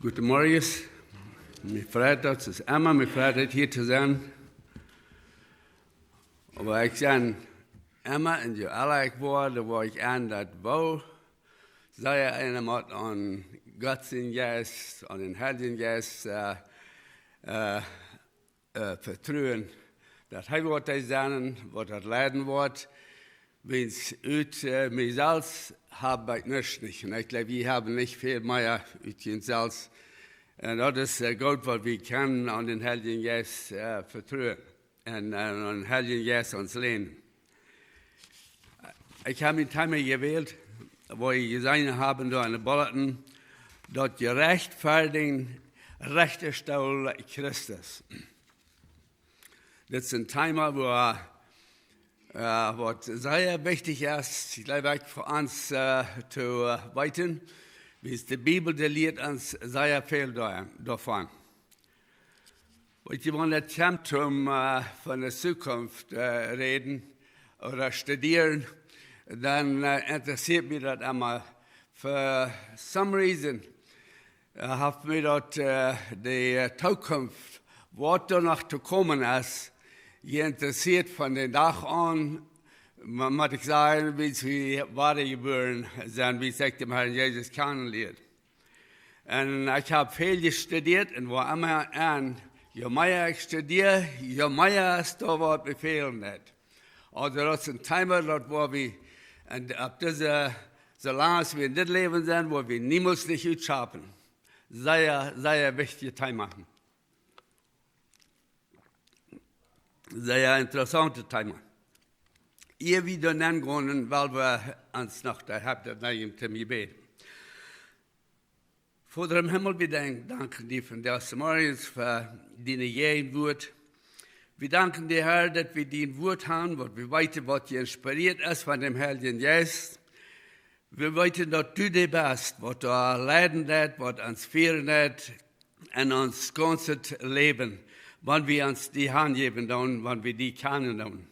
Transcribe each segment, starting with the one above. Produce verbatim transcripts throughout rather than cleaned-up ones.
Guten Morgen. Mie freit daut, es emma, mie freit daut hia to sennen. Oba ekj sie emma enn Joella, ekj woa, doa woa ekj aun daut woo, saj ekj, eena mott aun Gott sienen Jeist, aun dän Heiljen Jeist, äh, äh, äh, vetruen, daut hee woat dee sennen, waut daut leiden woat, wiels ut, äh, mie selfst hab ekj nuscht nich. Un ekj jleew, jie haben nich väl mea ut junt selfst. Un daut es, äh, goot, waut wie kjennen aun dän Heiljen Jeist, äh, vetruen. Un, äh, aun dän Heiljen Jeist ons länen. Ekj hab een Thema jewält, woo jie jeseenen haben doa enn de Bulletin, daut jerechtfertigen, rajchtstalen Christus. Dit es een Thema, woo, äh, waut sea wichtich es, ekj jleew, uk fa ons, äh, to, äh, weeten, wiels de Bibel, dee lieet ons sea väl doa-, doavon. Weet jie, wan et kjemt om, äh, von de Zukunft, äh, räden ooda studieren, dan, äh, interessieet mie daut emma. For some reason, äh, haft mie daut, äh, de Zukunft, waut doa noch to komen es, jeinteressieet von dän Dach aun, mu-, mott ekj sajen, wiels wie wadajebuaren sent, wiels ekj dän Herrn Jesus kjanen lieed. Un ekj hab väl jestudieet un woa emma aun, je mea ekj studieej, je mea es doa waut mie fälen deit. Aulsoo daut es een Thema, daut woa wie, un opp dise, soo lang aus wie enn dit Läwen sent, woa wie niemols nich utschaufen. Sea, sea wichtjet Thema. Sea interessauntet Thema. Ea wie doa nengonen, well wie ons noch doa haben, daut Jebäd. Voda em Himmel, wie dank-, danken die vondoag zemorjes fa diene Jäajenwuat. Wie danken die, Herr, daut wie dien Wuat haben, waut wie weeten, waut jeinspirieet es von dän Heiljen Jeist. Wie weeten, daut du dee best, waut doa leiden deit, waut ons fieren deit, enn ons gaunzet Läwen, wan wie ons die hanjäwen doonen, wan wie die kjanen doonen.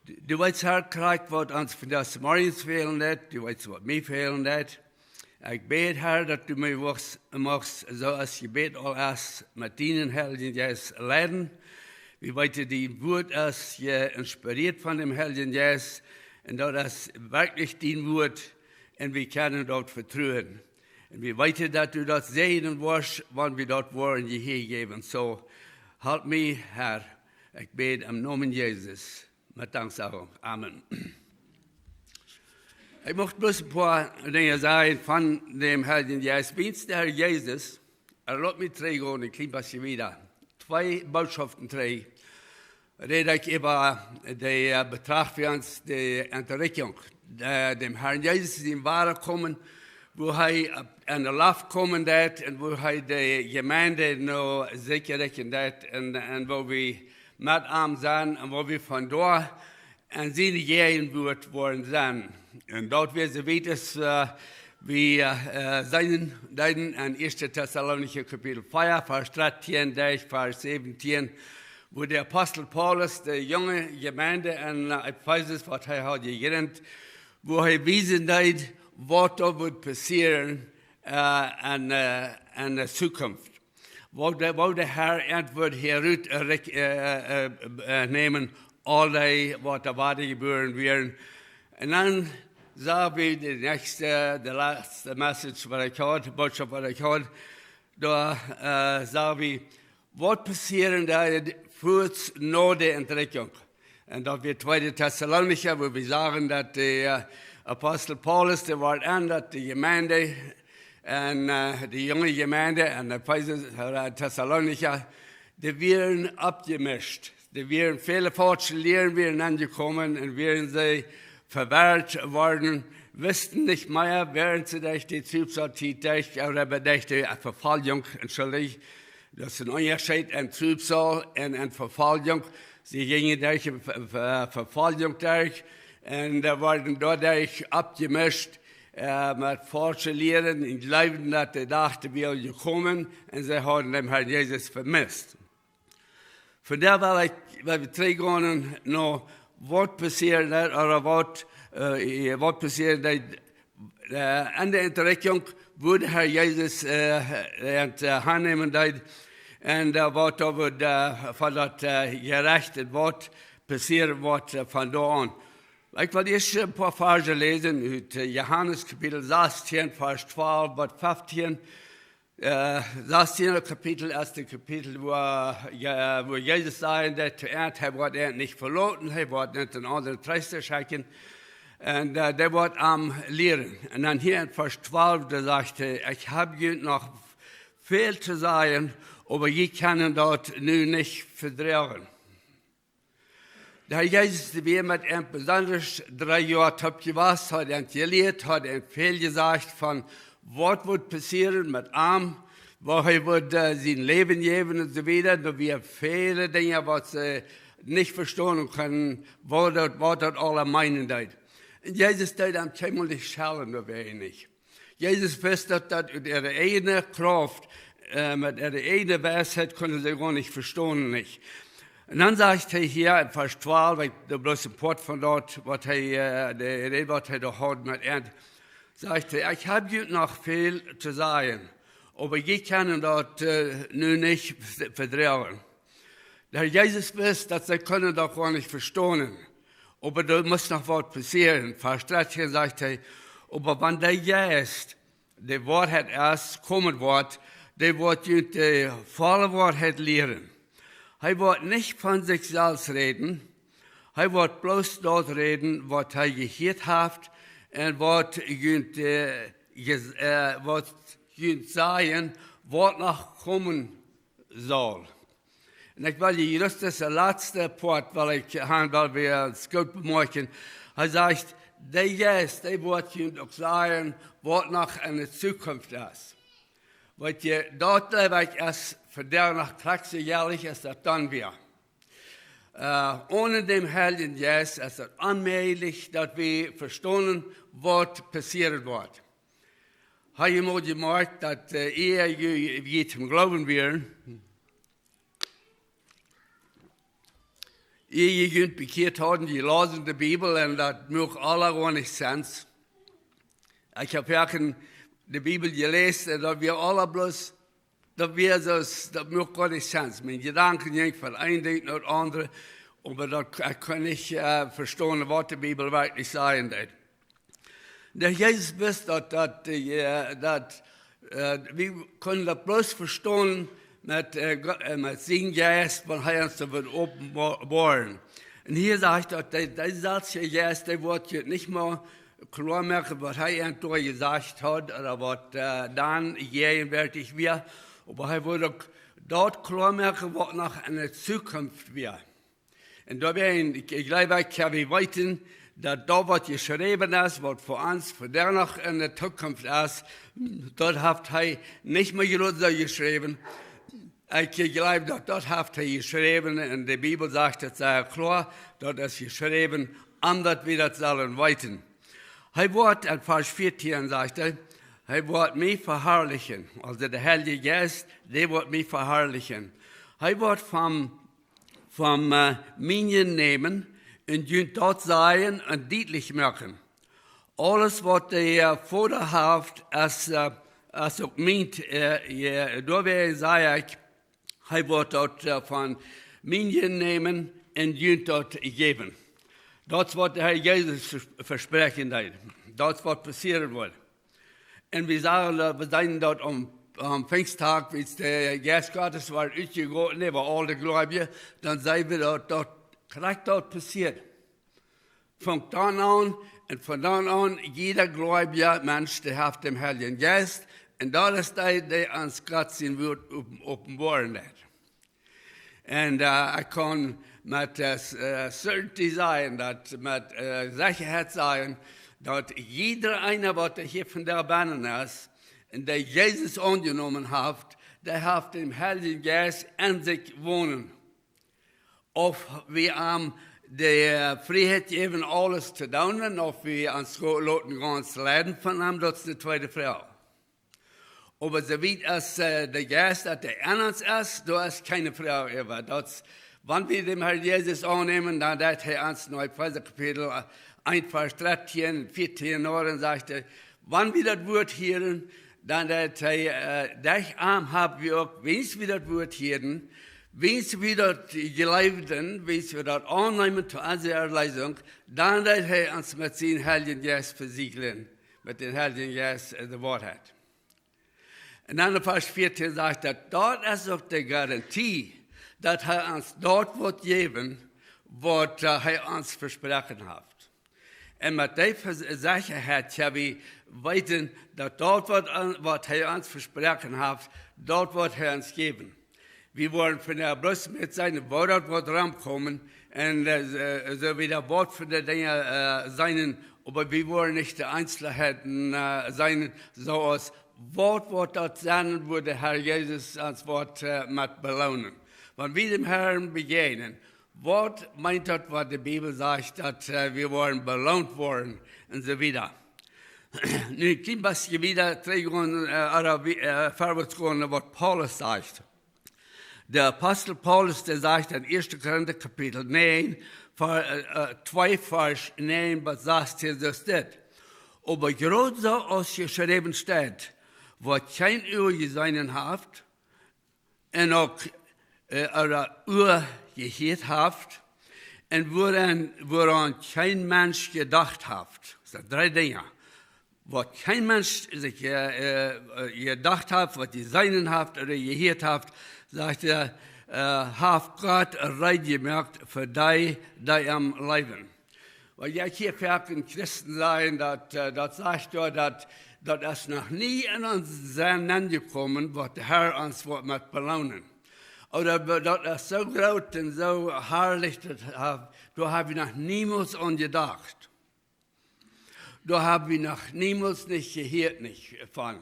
Du, du weetst, Herr, krakjt, waut ons vondoag zemorjes fälen deit, du weetst, waut mie fälen deit. Ekj bäd, Herr, daut du mie muchst, muchst, soo aus Jebäd aul es, met dienen Heiljen Jeist leiden. Wie weeten, dien Wuat es jeinspirieet von dän Heiljen Jeist, un daut es werkjlich dien Wuat, un wie kjennen doaropp vetruen. Un wie weeten, daut du daut säajnen woascht, wan wie daut woaren Jehia jäwen. Soo, halp mie, Herr, ekj bäd em Nomen Jesus. Met Danksagung. Amen. Ekj mucht bloos een poa Dinja sajen von dän Heiljen Jeist. Wiels de Herr Jesus, äh, lot mie trigj gonen, een kjlien bät wieda. Twee Bootschoften trigj, räd ekj äwa de, äh, betracht wie ons de Entrikjunk. De, däm Herrn Jesus sien Wadakomen, woo hee opp, enn de Loft komen deit un woo hee de Jemeent no sikj rikjen deit un, un woo wie met am sent un woo wie von doa enn siene Jäajenwuat woaren sennen. Un daut wia soo wiet aus, äh, wie, äh, seenen, deeden enn Ieeschte Tessalonicha Kapitel vea, Varsch dartieen bat Varsch säwentieen, woo de Apostel Paulus de junge Jemeent enn, äh, Efesus, waut hee haud jejrint, woo hee wiesen deed, waut doa wudd passieren, äh, enn, äh, enn de Zukunft. Woo de, woo de Herr an wudd hia rut, äh, rek-, äh, äh, äh, nämen, aul dee, waut doa wadajebuaren wieren. Un dan sach wie de näakjste, de latste Message, waut ekj haud, Bootschauft, waut ekj haud, doa, äh, sach wie, waut passieren deed fuaz no de Entrikjunk. Un daut wia Tweede Tessalonicha, woo wie sagen, daut de, äh, Apostel Paulus, dee wort enn, daut de Jemeent, un, äh, de junge Jemeent enn Efesus, äh, Tessalonicha, dee wieren oppjemischt. Dee wieren, väle faulsche Lieren wieren aunjekomen un wieren see vewirrt worden, wisten nich mea, wieren see derch de Trübsaltiet derch, ooda derch de Vefoljunk, entschuldicht, daut es een Unjascheet enn Trübsal un enn Vefoljunk. See jinjen derch de Ve-, Ve-, Vefoljunk derch un, äh, worden doaderch oppjemischt, äh, met faulsche Lieren un jleewden, daut de Dach wia jekomen un see hauden däm Herrn Jesus vemist. Vondoag well ekj, well wie trigj gonen no waut passieet, ooda waut, äh, waut passieet, äh, enn de Entrikjunk, woo de Herr Jesus äh, en, äh, aunnämen deed. Un äh, waut doa woat äh, von daut äh, Jerecht, waut passieren woat äh, von doa aun. Ekj well ieescht een poa Varsch läsen ut äh, Johanes Kapitel sastieen, Varsch twalf bat feftieen. Äh, sastieen Kapitel, ieeschte Kapitel, woo, äh, woo Jesus säd, daut hee, hee woat an nich veloten, hee woat nich eenen aundren Treesta schekjen. Un äh, dee woat am lieren. Un dan hia en Varsch twalf, doa sajcht hee: "Ekj hab junt noch väl to sajen, oba jie kjennen daut nu nich vedroagen." De Herr Jesus, dee wia met an besonda dree Joa toop jewast, haud an jelieet, haud an väl jesajcht von waut wudd passieren met am, woo hee wudd äh, sien Läwen jäwen un soo wieda. Doa wia väle Dinja, waut see nich vestonen kunnen, waut daut, waut daut aula meenen deed. Un Jesus deed an kjeenmol nich schellen, doa wia hee nich. Jesus wist daut, daut ut äare eejne Krauft, äh, met äare eejne Weisheit kunnen see goanich vestonen, nich. Un dan sajcht hee hia en Varsch twalf, ekj doo bloos een Poat von daut, waut hee, äh, de Räd, waut hee doa haud met an, sajcht hee: "Ekj hab junt noch väl to sajen, oba jie kjennen daut äh, nu nich vedroagen." De Herr Jesus wist, daut see kunnen daut goanich vestonen. Oba doa must noch waut passieren. Varsch dartieen sajcht hee: "Oba wan de Jeist, dee Woarheit es, komen woat, dee woat junt de volle Woarheit lieren. Hee woat nich von sikj selfst räden, hee woat bloos daut räden, waut hee jehieet haft, un woat junt, äh, jes-, äh, woat junt sajen, waut noch komen saul." Un ekj well hia just daut latste Poat, well ekj han, well wie daut goot bemoakjen. Hee sajcht: "De Jeist, dee woat junt uk sajen, waut noch enne Zukunft es." Weet jie, daut jleew ekj es vondoag noch krakjt soo jäajlich aus daut dan wia. Äh, onen dän Heiljen Jeist es daut onmäajlich, daut wie vestonen, waut passieren woat. Hab jie mol jemoakjt, daut äh, ea jie, jie toom Gloowen wieren, ea jie junt bekjieet hauden, jie lausen de Bibel un daut muak aula goanich Sense. Ekj hab foaken de Bibel jeläst un daut wia aula bloos, daut wia soo, daut muak goanich Sense. Miene Jedanken jinjen von een Dinkj no daut aundre, oba daut, ekj kunn nich äh, vestonen, waut de Bibel werkjlich sajen deed. De Jesus wist daut, daut, äh, daut äh, wie kunnen daut bloos vestonen met, äh, Go-, äh, met sienen Jeist, wan hee ons daut woat openboaren. Un hia sajcht daut, dee, dee selwje Jeist, dee woat junt nich mea kloa moaken, waut hee an doa jesajcht haud, ooda waut äh, dan jäajenwoatich wia. Oba hee woat uk daut kloa moaken, waut noch enne Zukunft wia. Un doawäajen, ekj, ekj jleew, ekj hab jeweeten, daut daut, waut jeschräwen es, waut fa ons vondoag noch enne Zukunft es, daut haft hee nich mea jrod soo jeschräwen. Ekj jleew, daut, daut haft hee jeschräwen. Un de Bibel sajcht daut sea kloa, daut es jeschräwen, om daut wie daut sellen weeten. Hee woat, en Varsch vieetieen sajcht hee, hee woat mie veharlichen. Aulsoo de Heilje Jeist, dee woat mie veharlichen. Hee woat von von äh, mie nämen un junt daut sajen un dietlich moaken. Aules, waut de äh, Voda haft, es, äh, es uk mient, äh, je, doawäajen saj ekj, hee woat daut äh, von mie nämen un junt daut jäwen. Daut es, waut de Herr Jesus vers-, vespräakjen deed. Daut es, waut passieren woat. Un wie sagen daut, wie seenen daut aum, aum Pinjstdach, wiels de Jeist Gottes wort utjegoten äwa aul de Gleubje, dan seenen wie daut, daut krakjt daut passieet. Von dan aun, un von dan aun, jieda gleubja Mensch, dee haft dän Heiljen Jeist, un daut es dee, dee ons Gott sien Wort open-, openboaren deit. Un äh, ekj kaun met äh, s-, äh, certainty sajen, daut met äh, Sechaheit sajen, daut jieda eena, waut hia vondoag bennen es, un dee Jesus aunjenomen haft, dee haft dän Heiljen Jeist en sikj wonen. Auf wie am de äh, Frieheit jäwen, aules to doonen, auf wie ons go-, loten gaunz leiden von am, daut es de tweede Froag. Oba soo wiet aus äh, de Jeist, daut dee en ons es, doa es kjeene Froag äwa. Daut es, wan wie dän Herr Jesus aunnämen, dan deit hee ons, no Efeesa Kapitel äh, een, Varsch dartieen, vieetieen, no, dan sajcht hee, wan wie daut Wort hieren, Dan deed hee, äh, derch am hab wie uk, wiels wie daut Wuat hieeden, wiels wie daut jleewden, wiels wie daut aunneemen to onse Erleesunk, dan deed hee ons met sienen Heiljen Jeist vesieejlen, met dän Heiljen Jeist, äh, de Woarheit. Un dan en Varsch vieetieen sajcht daut, daut es uk de Garantie, daut hee ons daut woat jäwen, waut, äh, hee ons vesproaken haft. Un met dee Vers-, Sechaheit kjenn wie weeten, daut daut waut, an-, waut hee ons vesproaken haft, daut woat hee ons jäwen. Wie woaren vondoag bloos met seenen, woo daut woat romkomen, un, äh, soo wieda, waut fa Dinja, äh, seenen, oba wie woaren nich de Eenzelheiten, äh, seenen, soo aus waut woat daut sennen, woo de Herr Jesus ons woat, äh, met beloonen. Wan wie däm Herrn bejäajnen, waut meent daut, waut de Bibel sajcht, daut, äh, wie woaren beloont woaren un soo wieda. Nu, een kjlien bät wieda trigj gonen, äh, ooda wie, äh, verwoats gonen, waut Paulus sajcht. De Apostel Paulus, dee sajcht en ieeschte Korinta Kapitel näajen, Ver-, äh, äh, twee Varsch näajen bat sastieen, daut es dit: Oba jrod soo aus jeschräwen steit, waut kjeen Uag jeseenen haft, un uk, äh, ooda Uag jehieet haft, un wuaraun, wuaraun kjeen Mensch jedocht haft. Daut sent dree Dinja. Waut kjeen Mensch sikj, äh, äh, jedocht haft, waut jeseenen haft ooda jehieet haft, sajcht hee, äh, haft Gott reed jemoakt fa dee, dee am leewen. Wiels ekj hia foaken Christen seenen, daut, äh, daut sajcht jo, daut, daut es noch nie en onsen Senn nenjekomen, waut de Herr ons woat met beloonen. Ooda daut es soo groot un soo harlich, daut ha-, doa hab wie noch niemols aun jedocht. Doa hab wie noch niemols nich jehieet, nich von.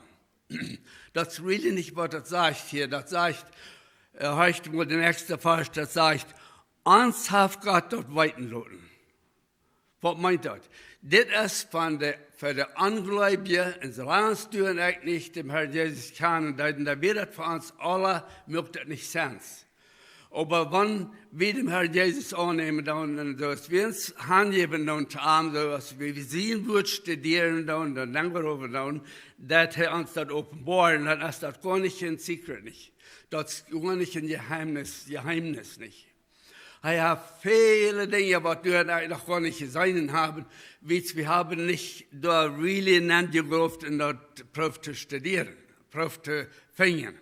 Daut es really nich, waut daut sajcht hia. Daut sajcht, äh, hia mol de näakjste Varsch, daut sajcht, ons haft Gott daut weeten loten. Waut meent daut? Dit es von de, fa de Onjleewje, un soo lang aus du un ekj nich däm Herr Jesus kjanen deeden, dan wia daut fa ons aula, muak daut nich sense. Oba wan wie däm Herr Jesus aunnämen doonen, un soo aus wie ons hanjäwen doonen to am, soo aus wie, wie sien Wuat studieren doonen, dan denkj wie doaräwa doonen, daut hee ons daut openboat, dan es daut goanich een secret nich. Daut es goanich een Jeheemnis, Jeheemnis nich. Hee haft väle Dinja, waut wie noch goanich jeseenen haben, wiels wie haben nich doa really nenjegroft un daut proowt to studieren, proowt to finjen.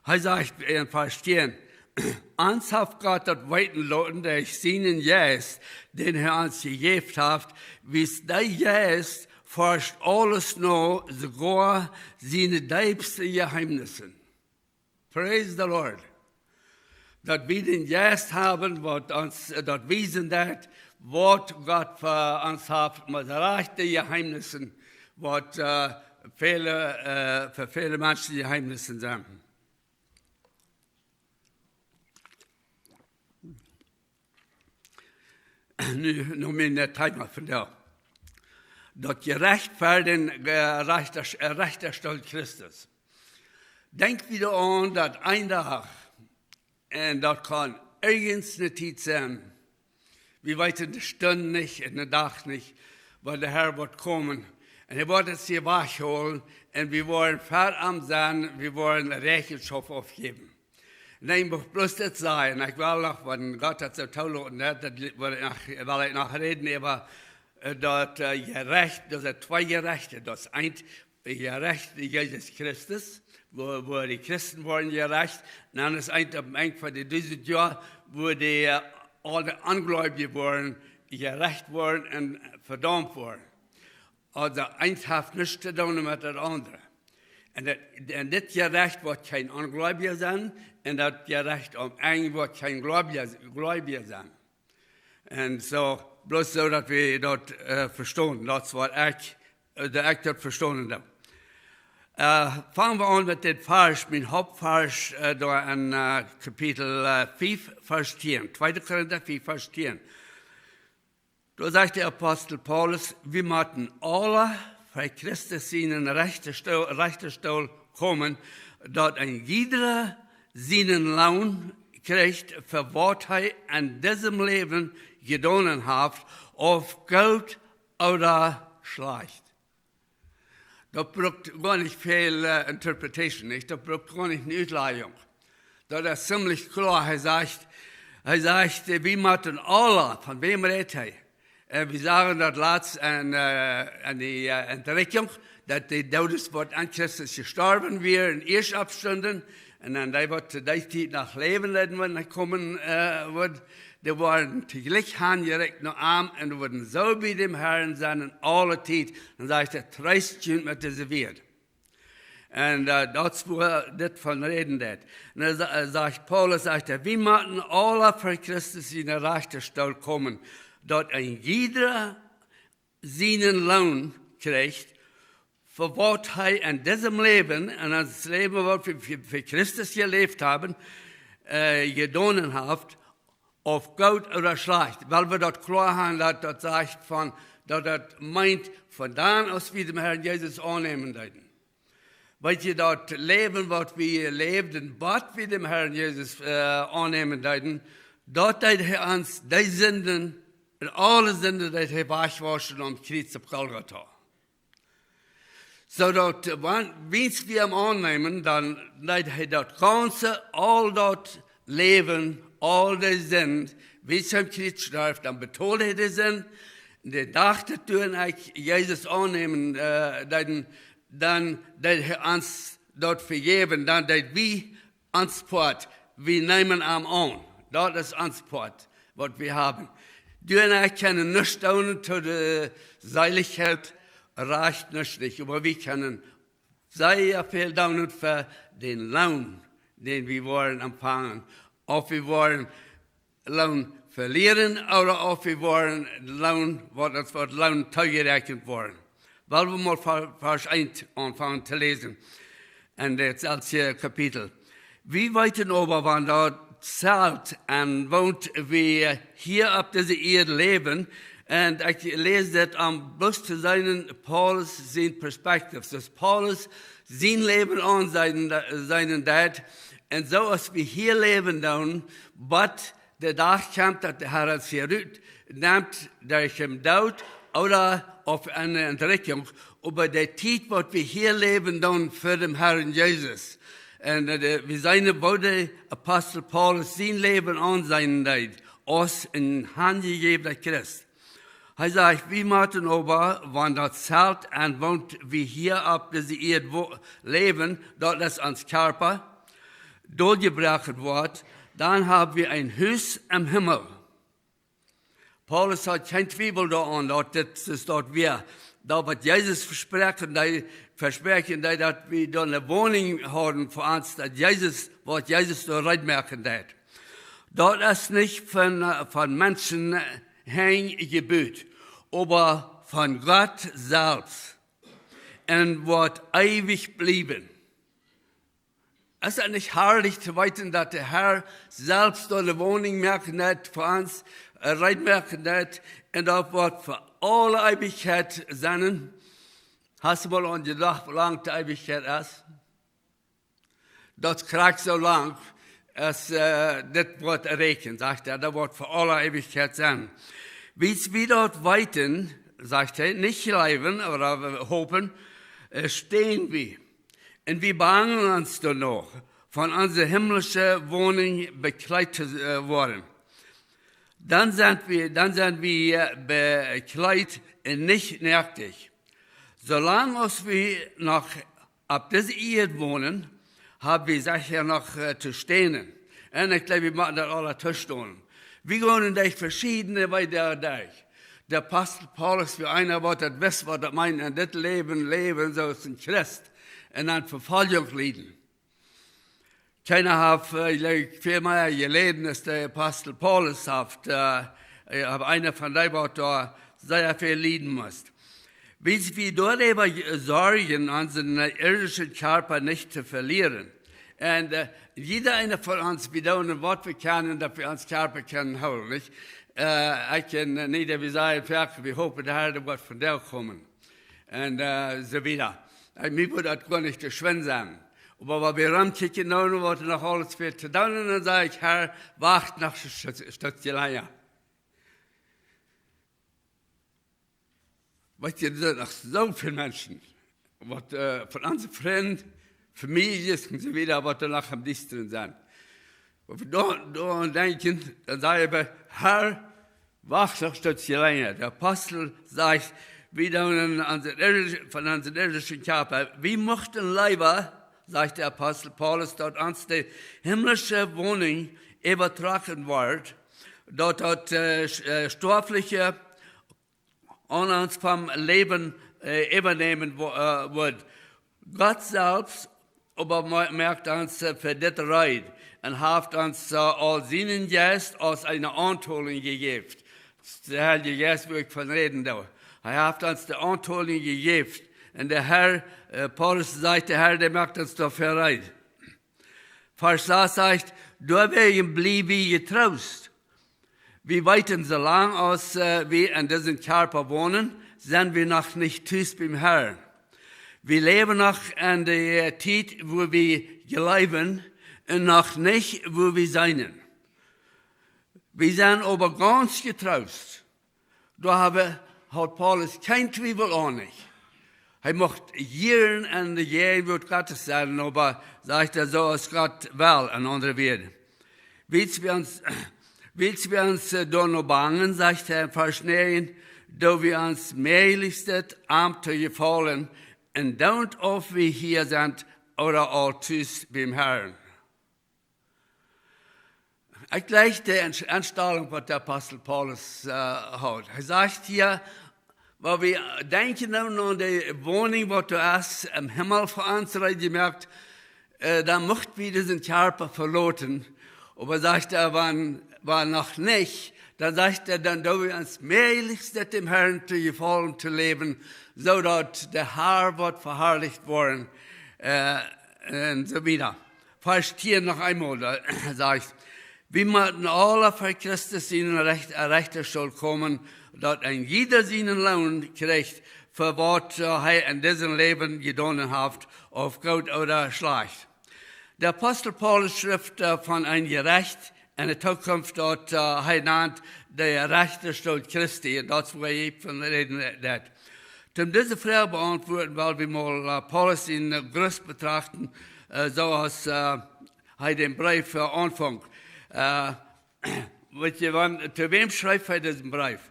Hee sajcht en Varsch tieen, ons haft Gott daut weeten loten derch sienen Jeist, dän hee ons jejäft haft, wiels dee Jeist forscht aules no, soogoa siene deepste Jeheemnisse. Praise the Lord. Daut wie dän Jeist haben, waut ons, äh, daut wiesen deit, waut Gott fa ons haft, mau de rajchte Jeheemnisse, waut, äh, väle, äh, fa väle Menschen Jeheemnisse sent. Nu, nu mien, äh, Thema vondoag. Daut Jerecht ver dän, äh, Rechta-, äh, Rechtastool Christus. Denkj wie doaraun, daut een Dach, un daut kaun irjent eene Tiet sennen, wie weeten de Stund nich un dän Dach nich, wan de Herr woat komen. Un hee woat ons hia wajchholen un wie woaren ver am sennen, wie woaren Rechenschoft aufjäwen. Nä, ekj mucht bloos dit sajen. Ekj well noch, wan Gott daut soo toloten deit, daut well ekj noch, well ekj noch räden äwa, äh, daut, äh, Jerecht, daut sent twee Jerechte. Daut es eent Jerecht, Jesus Christus, woo, woo de Christen woaren jerecht. Un dan es eent opp daut Enj von de dusent Joa, woo de, äh, aule Onjleewje woaren jerecht woaren un vedaumt woaren. Aulsoo, eent haft nuscht to doonen met daut aundre. Un daut, un dit Jerecht woat kjeen Onjleewja sennen, un daut Jerecht aum Enj woat kjeen Jleewja, Jleewja sennen. Un soo, bloos soo daut wie daut, äh, vestonen, daut es waut ekj, äh, daut ekj daut vestonen doo. Äh, fangen wie aun met dit Varsch, mien Hauptvarsch, äh, doa en, äh, Kapitel, äh, fief, Varsch tieen, tweede Korinta fief, Varsch tieen. Doa sajcht de Apostel Paulus, wie motten aule ver Christus sienen Rechtastool, Rechtastool komen, daut een jieda sienen Loon kjricht fa waut hee en disem Läwen jedonen haft, auf goot ooda schlajcht. Daut brukt goanich väl äh, interpretation, nich? Daut brukt goanich eene Utlajung. Daut es ziemlich kloa. Hee sajcht, hee sajcht, äh, wie motten aule, von wäm rät hee? Äh, wie sagen daut latst en, äh, en de äh, Entrikjunk, daut de Doodes waut aun Christus jestorwen wieren, ieescht oppstunden, un dan dee waut to dee Tiet noch läwen, daut woat komen, äh, woat, dee woaren toojlikj hanjerakjt no am un woaren soo bie däm Herrn sennen aule Tiet. Dan sajcht hee, treest junt met dise Wieed. Un äh, daut es wua dit von räden deit. Un dan sa- äh, sajcht Paulus, sajcht hee, wie motten aule ver Christus sienen Rechtastool komen, daut een jieda sienen Loon kjricht, fa waut hee en disem Läwen, en ons Läwen waut wie fa, fa Christus jeläft haben, äh, jedonen haft, auf goot ooda schlajcht. Wiels wie daut kloa haben, daut daut sajcht von, daut daut meent, von dan aus wie däm Herrn Jesus aunnämen deeden. Weet jie, daut Läwen waut wie läwden, bat wie däm Herrn Jesus äh, aunnämen deeden, daut deed hee ons dee Sinden, un aule Sinden deed hee wajchwauschen aum Kjriez opp Golgata. Soo daut, äh, wan, wiels wie am aunnämen, dan deed hee daut gaunze, aul daut Läwen, aul de Sind, wiels hee aum Kjriez storf, dan betold hee de Sind. Un dee docht daut, doa ekj Jesus aunnämen, äh, dan, dan deed hee ons daut vejäwen, dan deed wie ons Poat, wie neemen am aun. Daut es ons Poat, waut wie haben. Du un ekj kjennen nuscht doonen to de Seelichkjeit, rajcht nuscht nich, oba wie kjennen sea väl doonen fa dän Loon, dän wie woaren empfangen. Auf wie woaren Loon velieren ooda auf wie woaren Loon, waut ons woat Loon toojeräakjent woaren. Well wie mol Ver- Varsch eent aunfangen to läsen. En daut selwje Kapitel. Wie weeten oba, wan daut Zelt, en woont wie hia opp dise Ieed läwen, un ekj läs dit om bloos to seenen Paulus sien Perspektiv. Daut Paulus sien Läwen aun seenen, seenen deed, un soo aus wie hia läwen doonen, bat de Dach kjemt, daut de Herr ons hia rut nemt, derch dän Doot ooda auf eene Entrikjunk, oba de Tiet, waut wie hia läwen doonen fa däm Herrn Jesus. Un äh, de, wie seenen, woo de Apostel Paulus sien Läwen aun seenen deed, aus een hanjejäwna Christ. Hee sajcht, wie motten oba, wan daut Zelt, en woont wie hia opp dise Ieed wo- läwen, daut es ons Kjarpa, dootjebroaken woat, dan hab wie een Hus em Himmel. Paulus haud kjeen Twiewel doaraun, daut dit es daut wia. Daut waut Jesus vespräakjen deed, vespräakjen deed, daut wie doa eene Woninj hauden fa ons, daut Jesus, waut Jesus doa reed moaken deed. Daut es nich von, äh, von Menschen Henj jebut, oba von Gott selfst. Un woat eewich bliewen. Es daut nich harlich to weeten, daut de Herr selfst doa eene Woninj moaken deed fa ons, äh, reed moaken deed, un daut woat fa aule Eewichkjeit sennen? Hast du mol aun jedocht, woo lang de Eewichkjeit es? Daut krakjt soo lang, aus äh, dit woat erreichen, sajcht hee, daut woat fa aule Eewichkjeit sennen. Wiels wie daut weeten, sajcht hee, nich jleewen, oba wie hopen, äh, stäwen wie. Un wie bangen ons doano, von onse himmlische Woninj bekjleet to äh, woaren. Dan sent wie, dan sent wie äh, bekjleet un nich noaktich. Soo lang aus wie noch opp dise Ieed wonen, hab wie secha noch äh, to stänen. Un ekj jleew, wie motten daut aula tostonen. Wie gonen derch veschiedne Weeda derch. De Apostel Paulus wia eena, waut daut wist, waut daut meent, en dit Läwen läwen, soo aus een Christ, un dan Vefoljunk lieden. Kjeena haft, äh, jleew ekj, väl mea jeläden aus de Apostel Paulus haft, äh, äh, oba eena von dee, waut doa sea väl lieden must. Wiels wie doaräwa sorjen, onsen irdischen Kjarpa nich to velieren. Un äh, jieda eena von ons, wie doonen waut wie kjennen, daut wie ons Kjarpa kjennen hoolen, nich? Äh, ekj un äh, nä, daut wie sajen, foaken, wie hopen, de Herr, dee woat vondoag komen. Un äh, soo wieda. Äh, mie wudd daut goanich to schwind sennen. Oba wan wie romkjikjen, nu, waut noch aules väl to doonen, dan saj ekj, Herr, wacht noch een Stöck- Stöckje lenja. Weetst du, doa sent noch soo väl Menschen, waut, äh, von onse Frind, Famieljes un soo wieda, waut doa noch aum diestren sent. Wan wie doa, doa aun denkjen, dan saj wie: Herr, wacht noch stootje lenja. De Apostel sajcht, wie dan en onse irdische, von onse irdische Kjarpa, wie muchten leewa, sajcht de Apostel Paulus, daut ons de himmlische Woninj äwatrocken woat, daut daut, äh, sch-, äh, stoafliche aun ons vom Läwen, äh, äwanämen wo-, äh, woat. Gott selfst oba mo-, moakt ons, äh, fa dit reed un haft ons, äh, aul sienen Jeist aus eene Auntolinj jejäft. De Heilje Jeist, wua ekj von räden doo. Hee haft ons de Auntolinj jejäft. Un de Herr, äh, Paulus sajcht, de Herr, dee moakt ons doafäa reed. Varsch sas sajcht: Doawäajen bliew wie jetroost. Wie weeten, soo lang aus, äh, wie en disen Kjarpa wonen, sent wie noch nich tus biem Herrn. Wie läwen noch en de, äh, Tiet, wua wie jleewen un noch nich, wua wie seenen. Wie sent oba gaunz jetroost. Doa haft, haud Paulus kjeen Twiewel aun nich. Hee mucht jieren en de Jäajenwuat Gottes sennen, oba sajcht hee, soo aus Gott well, en aundre Wieed. Wiels wie ons, wiels wie ons, äh, doano bangen, sajcht hee en Varsch näajen, doo wie ons mäajlichstet am to jefaulen, un daut, auf wie hia sent ooda aul tus biem Herrn. Ekj jleich de Enst-, Enstalunk, waut de Apostel Paulus, äh, haud. Hee sajcht hia, wan wie denkjen nu aun de Woninj, waut doa es em Himmel fa ons reed jemoakt, äh, dan mucht wie disen Kjarpa veloten. Oba sajcht hee, wan, wan noch nich, dan sajcht hee, dan doo wie ons mäajlichstet, däm Herrn to jefaulen, to läwen, soo daut de Herr woat veharlicht woaren, äh, un soo wieda. Varsch tieen noch eemol, doa sajcht: Wie motten aule ver Christus sienen Recht-, Rechtastool komen, daut een jieda sienen Loon kjricht fa waut, äh, hee en disen Läwen jedonen haft, auf goot ooda schlajcht. De Apostel Paulus schrift, äh, von een Jerecht en de Tookunft, daut, äh, hee nant de Rechtastool Christi, un daut es, wua ekj von räden deed. Om dise Froag beauntwuaden, well wie mol, äh, Paulus sienen, äh, Gruss betrachten, äh, soo aus, äh, hee dän Breef, äh, aunfunk. Äh, weet jie, wan, to wäm schreef hee disen Breef?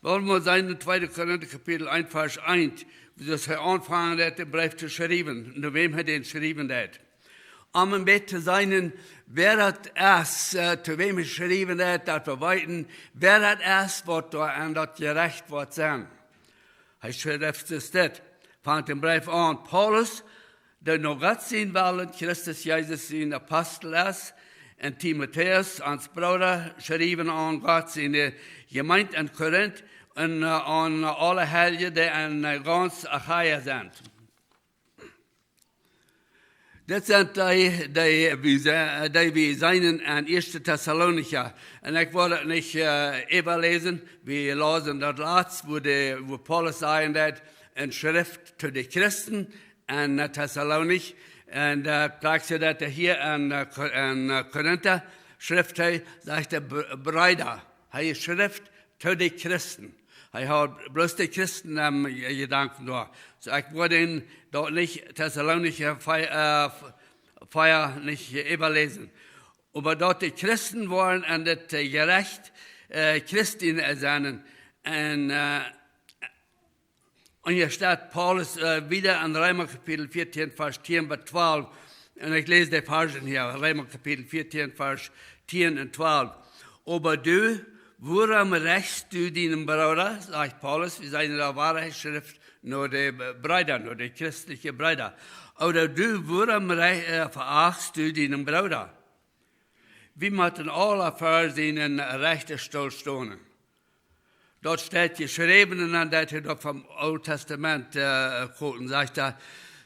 Well wie mol seenen, en tweede Korinta Kapitel eent, Varsch eent, woo daut hee aunfangen deed, dän Breef to schriewen, no wäm hee dän schriewen deed. Om een bät to seenen, wäa daut es, äh, to wäm hee schriewen deed, daut wie weeten, wäa daut es, waut doa aun daut Jerecht woat sennen. Hee schrift es dit, fangt dän Breef aun: Paulus, dee no Gott sien Wellen Christus Jesus sien Apostel es, un Timotäus, ons Brooda, schriewen aun Gott siene Jemeent en Korint un, äh, aun aule Heilje, dee en, äh, gaunz Achaia sent. Dit sent dee, dee wie se-, dee wie seenen en Ieeschte Tessalonicha. Un ekj well daut nich, äh, äwaläsen. Wie lausen daut latst, woo de, woo Paulus sajen deed, un schrift to de Christen en, äh, Tessalonich. Un, äh, krakjt soo daut hee hia en, äh, Ko-, en, äh, Korinta schrift, hee sajcht de Br-, Breeda. Hee schrift to de Christen. Hee haud bloos de Christen em Je-, Jedanken doa. Soo, ekj wudd daut nich Tessalonicha vea, äh, vea nich äwaläsen. Oba daut de Christen woaren en dit, äh, Jerecht, äh, Christen, äh, sennen. Un, äh, un hia steit Paulus, äh, wieda en Reema Kapitel vieetieen, Varsch tieen bat twalf. Un ekj läs de Varschen hia, Reema Kapitel vieetieen, Varsch tieen un twalf. Oba du, wuarom rechst du dienen Brooda, sajcht Paulus, wie seenen doa wada, hee schrift no de Breeda, no de christelje Breeda. Oba du, wuarom re-, äh, veachtst du dienen Brooda? Wie motten aule ver sienen Rechtastool stonen. Daut steit jeschräwen, un dan deit hee daut vom Oolen Tastament, äh, quoten, sajcht hee: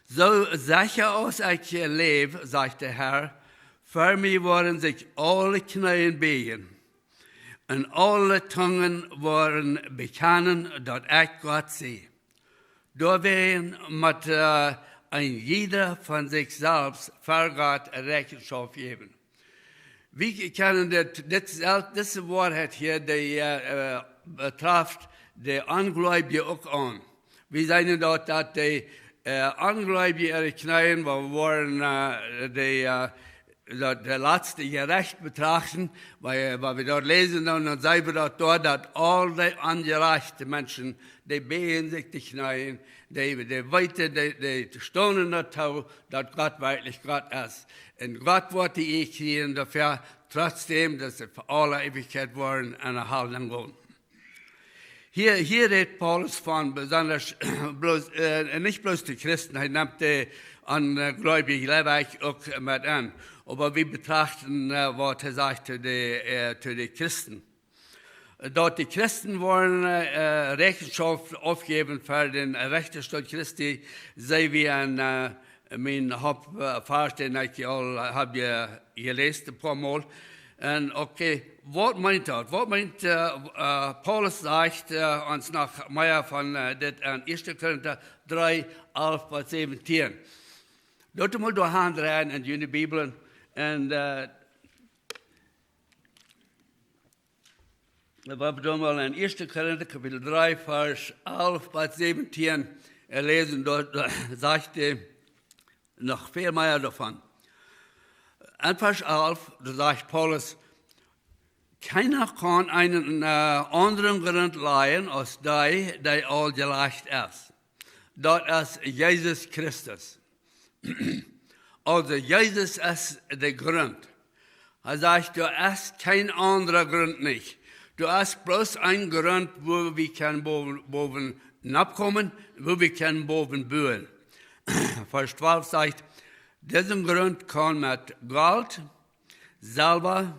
Soo secha aus ekj läw, sajcht de Herr, ver mie woaren sikj aule Kjneeen bieejen, un aule Tungen woaren bekjanen, daut ekj Gott sie. Doawäajen mott, äh, een jieda von sikj selfst ver Gott Rechenschaft jäwen. Wie kjennen dit, dit, dise Woarheit hia, dee, äh, äh, betraft de Onjleewje uk aun. Wie seenen daut, daut de, Äh, Ungläubje äare Kjneeen, wua wie woaren, äh, de, äh, daut, daut latste Jerecht betrachten, wiels, wiels wie doa läsen, dan, dan seenen wie daut doa, daut aul dee onjerajchte Menschen, dee bäjen sikj de Kjneeen, dee, dee weeten, dee, dee stonen doatoo, daut Gott werkjlich Gott es. Un Gott woat de Ea kjrieen doafäa, trotzdäm daut see fa aule Eewichkjeit woaren enne Hal gonen. Hia, hia rät Paulus von besonda bloos, äh, nich bloos de Christen, hee nemt de Ungläubje, jleew ekj, uk met aun. Oba wie betrachten, äh, waut hee sajcht to de, äh, to de Christen. Daut de Christen woaren, äh, Rechenschaft aufjäwen fa dän Rechtastool Christi, seenen wie aun, äh, mien Haupt-, äh, Varsch, dän ekj aul hab je-, jeläst een poa Mol. Un okay, waut meent daut? Waut meent, äh, äh, Paulus sajcht, äh, ons noch mea von, äh, dit aun Ieeschte Korinta dree, alf bat säwentieen. Doot mol doa han dreien enn june Bibeln. Un, äh, wie doonen mol enn Ieeschte Korinta Kapitel dree, Varsch alf bat säwentieen, äh, läsen, doa, doa sajcht hee noch väl mea doavon. Enn Varsch alf, doa sajcht Paulus: "Kjeena kaun eenen, äh, aundren Grunt lajen aus dee, dee aul jelajcht es. Daut es Jesus Christus." Aulsoo, Jesus es de Grunt. Hee sajcht, doa es kjeen aundra Grunt nich. Doa es bloos een Grunt, wua wie kjennen bowen, bowen noppkomen, wua wie kjennen bowen buen. Varsch twalf sajcht: "Disen Grunt kaun met Golt, Selwa,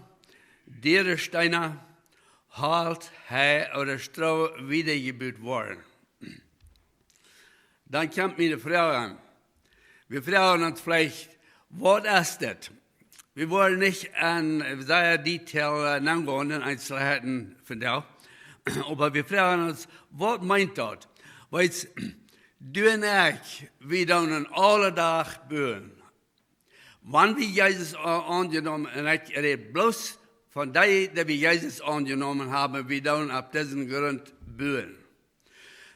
diere Steena, Holt, Hee ooda Stroo wiedajebut woaren." Dan kjemt miene Froag aun. Wie froagen ons veleicht, waut es dit? Wie woaren nich aun sea Detail, äh, nengonen, enn Eenzelheiten vondoag. Oba wie froagen ons, waut meent daut? Wiels, du un ekj, wie doonen aule Dach buen. Wan wie Jesus a-, aunjenomen, un ekj räd bloos von dee, dee wie Jesus aunjenomen haben, wie doonen opp disen Grunt buen.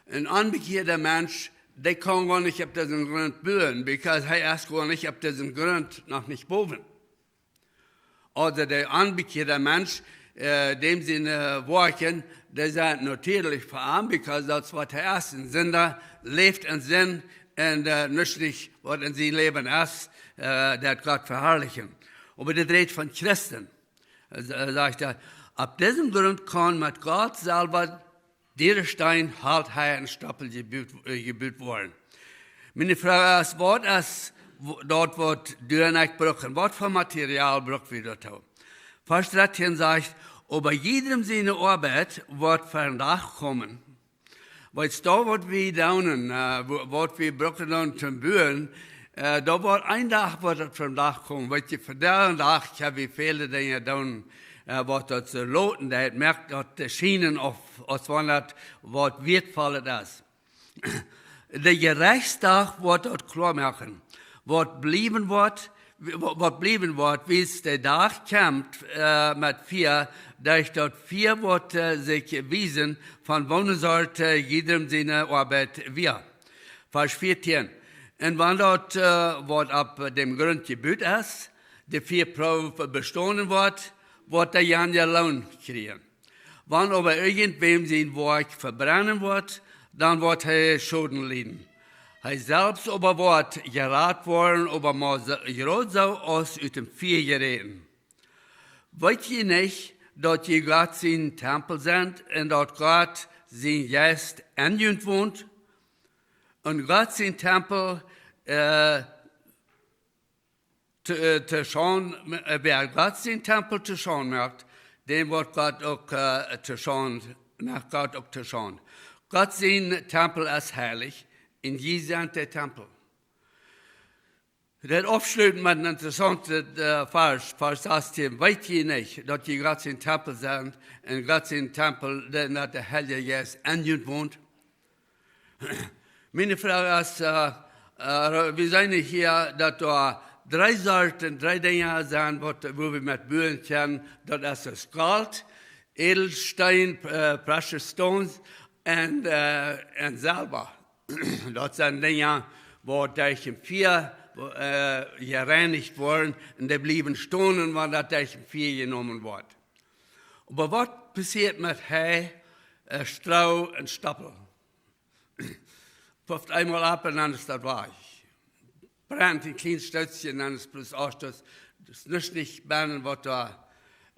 Een onbekjeada Mensch, dee kaun goanich opp disen Grunt buen, because hee es goanich opp disen Grunt noch nich bowen. Ooda de onbekjeada Mensch, äh, däm siene Woakjen, dee sent natieedlich fa am, because daut es waut hee es, een Sinda, läft enn Sind, un, äh, nuscht nich, waut enn sien Läwen es, äh, daut Gott veharlichen. Oba dit rät von Christen. Äh, sa-, sajcht hee, opp disen Grunt kaun met Golt, Selwa, diere Steen, Holt, Hee un Stoppel jebut, äh, jebut woaren. Miene Froag es, waut es, wo-, daut waut du un ekj brucken? Waut fa Material bruck wie doatoo? Varsch dartieen sajcht: "Oba jiedrem siene Oabeit woat ver dän Dach komen." Wiels daut waut wie doonen, äh, wo-, waut wie brucken doonen toom buen, äh, daut woat een Dach woat et ver dän Dach komen. Wiels vondoag dän Dach kjenn wie väle Dinja doonen, äh, waut daut soo loten deit, moakt daut schienen aus, aus wan daut waut wieetvollet es. De Jerechtsdach woat daut kloa moaken, waut bliewen woat, wa-, waut bliewen woat, wiels de Dach kjemt, äh, met Fia, derch daut Fia woat, äh, sikj wiesen, von woone Sort, äh, jiedrem siene Oabeit wia. Varsch vieetieen. Un wan daut, äh, waut opp däm Grunt jebut es, de Fia Proow bestonen woat, woat dee jieren Loon kjrieen. Wan oba irjentwäm sien Woakj vebrennen woat, dan woat hee Schoden lieden. Hee selfst oba woat jerat woaren, oba mau soo, jrod soo aus ut däm Fia jeräten. Weet jie nich, daut jie Gott sien Tempel sent un daut Gott sien Jeist enn junt wont? Un Gott sien Tempel, äh, to, äh, to Schaund, äh, wäa Gott sien Tempel to Schaund moakt, dän woat Gott uk, äh, to Schaund, moakt Gott uk to Schaund. Gott sien Tempel es heilich, un jie sent de Tempel. Daut aufschluten met een interessauntet, äh, Varsch, Varsch sastieen. Weet jie nich, daut jie Gott sien Tempel sent, un Gott sien Tempel, daut de Heilje Jeist enn junt wont? Miene Froag es, äh, äh, wie seenen hia, daut doa dree Sorten, dree Dinja sent, waut, wua wie met buen kjennen. Daut es daut Golt, Ädelsteen, äh, precious stones, un, äh, un Selwa. Daut sent Dinja, woat derch een Fia, äh, jereinicht woaren un dee bliewen stonen, wan daut derch een Fia jenomen woat. Oba waut passieet met Hee, äh, Stroo un Stoppel? Pufft eemol opp un dan es daut wajch. Brent een kjlien Stootje un dan es bloos Asch, daut es nuscht nich bennen waut doa,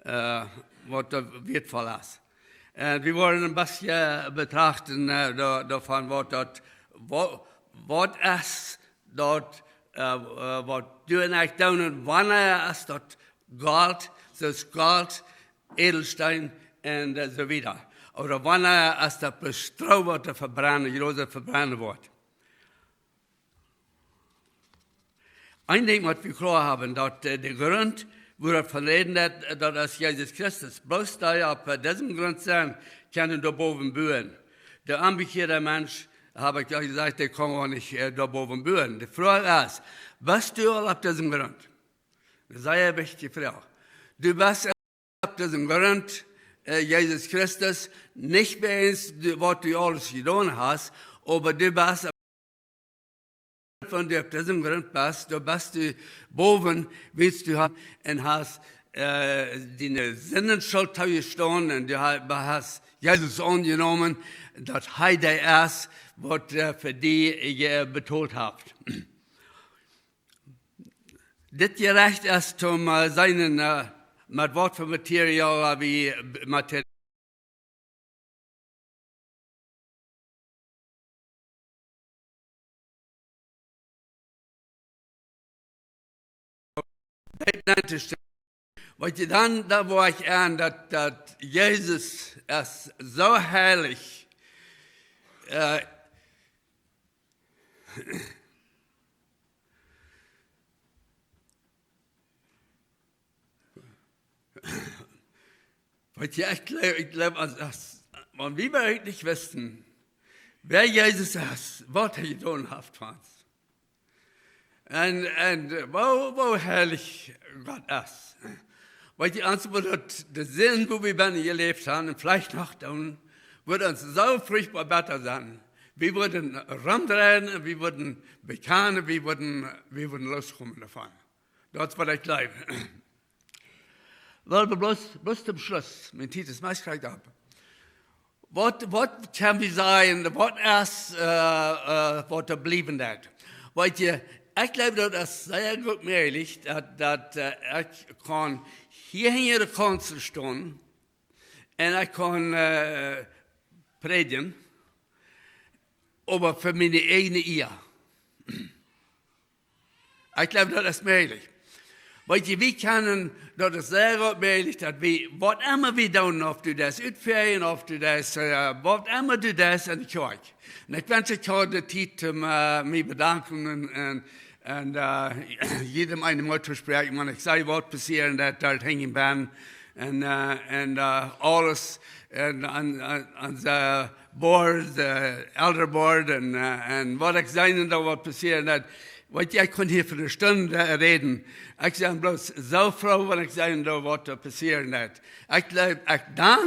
äh, waut doa wieetvoll es. Un wie woaren een bät betrachten, äh, doa-, doavon waut daut, wa-, waut es daut, äh, äh, waut du un ekj doonen, wanea es daut Golt, soo aus Golt, Ädelsteen un, äh, soo wieda. Ooda wanea es daut bloos Stroo waut doa vebrennen, jrod vebrennen woat. Een Dinkj waut wie kloa haben, daut, äh, de Grunt, wua daut von räden deit, äh, daut es Jesus Christus. Bloos dee opp, äh, disen Grunt sent, kjennen doa bowen buen. De onbekjeada Mensch, hab ekj aul jesajcht, dee kaun nich, äh, doa bowen buen. De Froag es, best du aul opp disen Grunt? Daut es eene sea wichtje Froag. Du best opp disen Grunt, äh, Jesus Christus, nich wäajen waut du aules jedonen hast, oba du best, wan du opp disen Grunt best, doa best du bowen, wiels du hast, un hast, äh, diene Sindenschult toojestonen un du ha-, hast Jesus aunjenomen, daut hee dee es, waut, äh, fa die, äh, betolt haft. Dit Jerecht es toom, äh, seenen, äh, met waut fa Material, äh, wie, äh, Material. Dit nennst du, waut je dan, doa woa ekj aun, daut, daut Jesus es soo heilich, äh, Weetst, ekj jleew, ekj jleew, aus, aus, wan wie werkjlich wisten, wäa Jesus es, waut hee jedonen haft fa ons. Un, un woo, woo heilich Gott es. Weetst, ons wudd daut, de Sind, woo wie bennen jeläft haben, un veleicht noch doonen, wudd ons soo fruchtboa bäta sennen. Wie wudden romdreien, wie wudden bekjanen, wie wudden, wie wudden loskomen doavon. Daut es waut ekj jleew. Well, bloos, bloos toom Schluss, mien Tiet es meist krakjt opp. Waut, waut kjenn wie sajen, waut es, äh, äh, waut doa bliewen deit? Weetst, ekj jleew, daut es sea goot mäajlich, daut, daut, äh, ekj kaun hia hinja de Kaunzel stonen un ekj kaun, äh, prädjen, oba fa miene ieejne Ea. Ekj jleew, daut es mäajlich. Weetst, wie kjennen, daut es sea goot mäajlich, daut wie, waut emma wie doonen, auf du daut utfäajen, auf du daut, äh, waut emma du deist enne Kjoakj. Un ekj wensch, ekj haud de Tiet, om, äh, mie bedanken un, un, un, äh, jiedem eenen Moot to spräakjen, wan ekj saj, waut passieren deit, doa hinjen bennen. Un, äh, un, äh, aules, un aun, aun, aun de Board, de Elder Board, un, äh, un waut ekj seenen doo, waut passieren deit. Weetst, ekj kunn hia fa eene Stund, äh, räden. Ekj sie bloos soo froo, wan ekj seenen doo, waut doa passieren deit. Ekj jleew, ekj dank